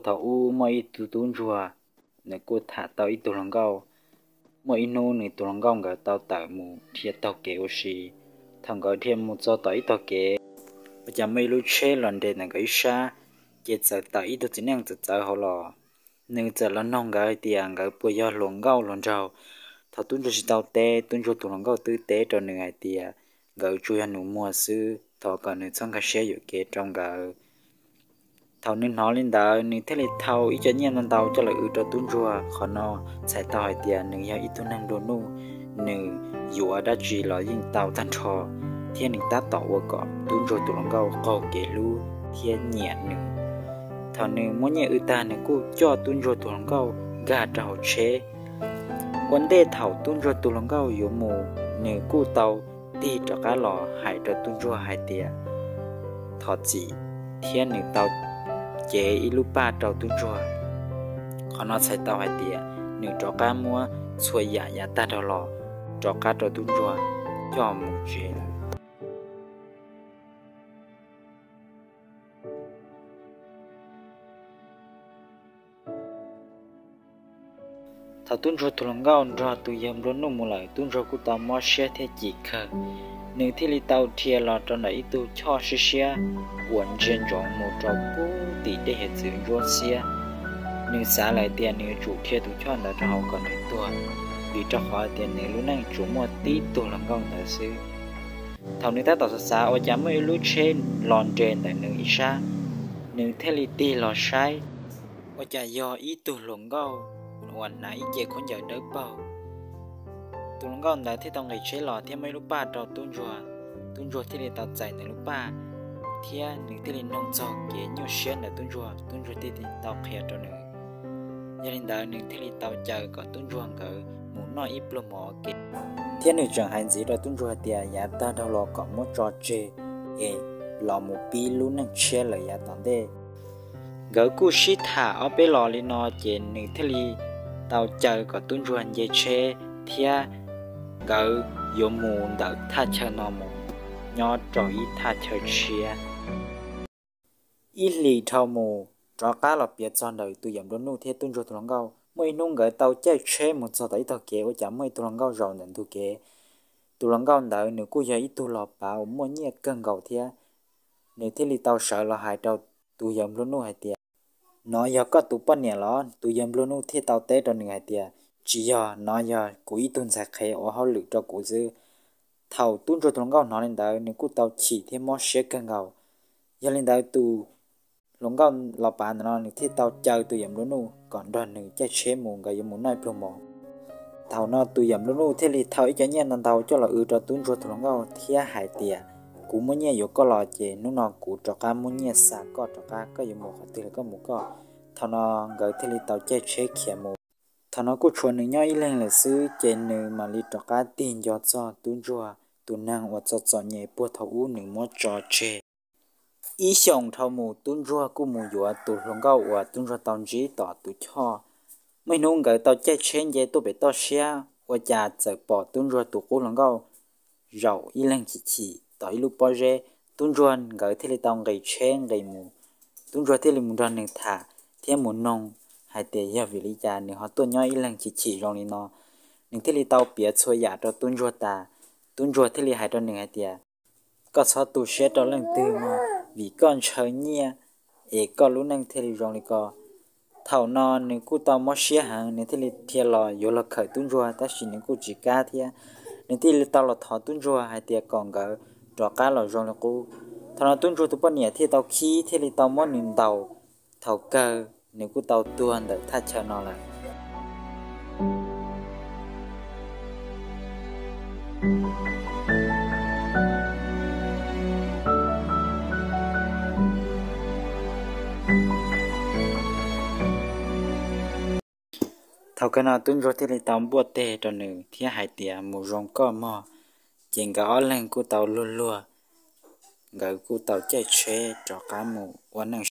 Thaum ub muaj ib tug tub ntsuag, nws kuj tham tau ib tug hluas nkauj. Muaj ib hnub nws tus hluas nkauj nkawd tau tawm mus dhia taug kev ua si. Thaum nkawd dhia mus txog tom ib tog kev, ua cas muaj ib lub tsheb los nres ntawm nkawd ib sab, ces txawm tawm ib tug txiv neej txawv txawv hauv los. Nws txawm los noog nkawd hais tias nkawd puas yog hluas nkauj hluas nraug. Thaum tub ntsuag tsis tau teb, tub ntsuag tus hluas nkauj twb teb rau nws hais tias nkawd tsuas yog nus muag xwb, thov kom nws txhob nkag siab yuam kev rau nkawd. Thaum nws hnov li ntawd, nws thiaj li thau ib co nyiaj ntau ntau coj los w rau tub ntsuag. Qhov no txhais tau hais tias nws yog ib tug neeg nplua nuj, nws yuav dab tsi los yeej tau tag nrho, thiab nws tab tom ua kom tub ntsuag tus hluas nkauj qaug kev hlub thiab nyiam nws. Thaum nws muab nyiaj w tag, nws kuj coj tub ntsuag tus hluas nkauj nkag rau hauv tsheb. Ua ntej thaum tub ntsuag tus hluas nkauj yuav mus, nws kuj tau tig rov qab los hais rau tub ntsuag hais tias thov txim, thiab nws tau cev ib lub paj rau tub ntsuag. Qhov no txhais tau hais tias nws rov qab muab txhua yam yav tag nrho los rov qab rau tub ntsuag coj mus tsev lawm. Thaum tub ntsuag tus hluas nkauj nrog tus yawg nplua nuj mus lawm, tub ntsuag kuj tau mob siab thiab chim kawg. Nws thiaj li tau dhia los rau ntawm ib tug choj siab siab uas ntsia ntsoov mus rau pub tim dej hiav txwv ntsuab xiab. Nws xav lawm tias nws yuav tsum dhia tus choj ntawd rau hauv kom nws tuag, vim rau qhov tias nws lub neej tsuas muaj tib tug hluas nkauj ntawd xwb. Thaum nws tab tom xav xav, ua cas muaj ib lub tsheb los nres ntawm nws ib sab. Nws thiaj li tig los saib, ua cas yog ib tug hluas nkauj uas hnav ib ce khaub ncaws dawb paug. Tus hluas nkauj ntawd thiaj tau nqis tsheb los thiab muab ib lub paj rau tub ntsuag. Tub ntsuag thiaj li tau txais nws lub paj, thiab nws thiaj li noog txog kev nyuaj siab ntawm tub ntsuag, tub ntsuag thiaj li tau qhia rau nws. Yog li ntawd, nws thiaj li tau caw kom tub ntsuag nkawd mus noj ib pluag mov ua ke, thiab nws tseem hais ntxiv rau tub ntsuag hais tias yav tag dhau los kom muab tso tseg es los mus pib lub neej tshiab lawm yav tom ntej. Nkawd kuj sib tham ob peb los li no, ces nws thiaj li tau caw kom tub ntsuag nce tsheb thiab nkawd yuav mus ntawm thaj chaw no mus nyob rau ib thaj chaw tshiab. Ib hlis dhau mus, rov qab los piav txog ntawm tus yawm nplua nuj thiab tub ntsuag tus hluas nkauj. Muaj ib hnub nkawd tau caij tsheb mus txog tom ib tog kev, ua cas muaj ib tug hluas nkauj zaum ntawm ntug kev. Tus hluas nkauj ntawd nws kuj yog ib tug los pav uas muaj nyiaj kawg nkaus thiab. Nws thiaj li tau sawv los hais rau tus yawm nplua nuj hais tias, nov yog koj tus poj niam los? Tus yawm nplua nuj thiaj tau teb rau nws hais tias, tsis yog, nov yog kuv ib tug ntxhais qhev ua hauj lwm rau kuv xwb. Thaum tub ntsuag tus hluas nkauj hnov li ntawd, nws kuj tau chim thiab mob siab kawg nkaus. Yog li ntawd, tus hluas nkauj los pav ntawm no nws thiaj tau caw tus yawm nplua nuj kom nrog nws caij tsheb mus, nkawd yuav mus noj pluag mov. Thaum no tus yawm nplua nuj thiaj li thau ib co nyiaj ntau ntau coj los w rau tub ntsuag tus hluas nkauj thiab hais tias, kuv muaj nyiaj yuav koj los, ces hnub no kuv rov qab muab nyiaj xa koj rov qab, koj yuav mus qhov twg los koj mus koj. Thaum no nkawd thiaj li tau caij tsheb khiav mus. Thaum no kuj tshuav nws nyob ib leeg lawm xwb, ces nws mam li rov qab tig nco txog tub ntsuag, tus neeg uas txom txom nyem puag thaum ub nws muab tso tseg. Ib xyoos dhau mus, tub ntsuag kuj mus yuav tus hluas nkauj uas tub ntsuag tau ntsib tom tus choj. Muaj ib hnub nkawd tau caij tsheb nce tuaj pem toj siab, ua cas txawm pom tub ntsuag tus qub hluas nkauj zaum ib leeg chim chim tom ib lub pob zeb. Tub ntsuag nkawd thiaj li tau nqis tsheb nqis mus. Tub ntsuag thiaj li mus nrog nws tham thiab mus noog hais tias yog vim li cas nws ho tuaj nyob ib leeg chim chim zoo li no. Nws thiaj li tau piav txhua yam rau tub ntsuag tas. Tub ntsuag thiaj li hais rau nws hais tias, koj txhob tu siab rau leej twg mog, vim koj ntshaw nyiaj es koj lub neej thiaj li zoo li ko. Thaum no nws kuj tau mob siab heev, nws thiaj li dhia los yuav los khawm tub ntsuag, tab sis nws kuj tsis kam thiab. Nws thiaj li tau los thov tub ntsuag hais tias kom nkawd rov qab los zoo li qub. Thaum no tub ntsuag tus poj niam thiaj tau khib thiaj li tau muab nws ntaus, thaum kawg nws kuj tau tuag ntawm thaj chaw no lawm. Thaum kawg no tub ntsuag thiaj li tau npuaj teg rau nws thiab hais tias mus zoo koj mog. Ces nkawd ob leeg kuj tau luag luag, nkawd kuj tau caij tsheb rov qab mus ua neej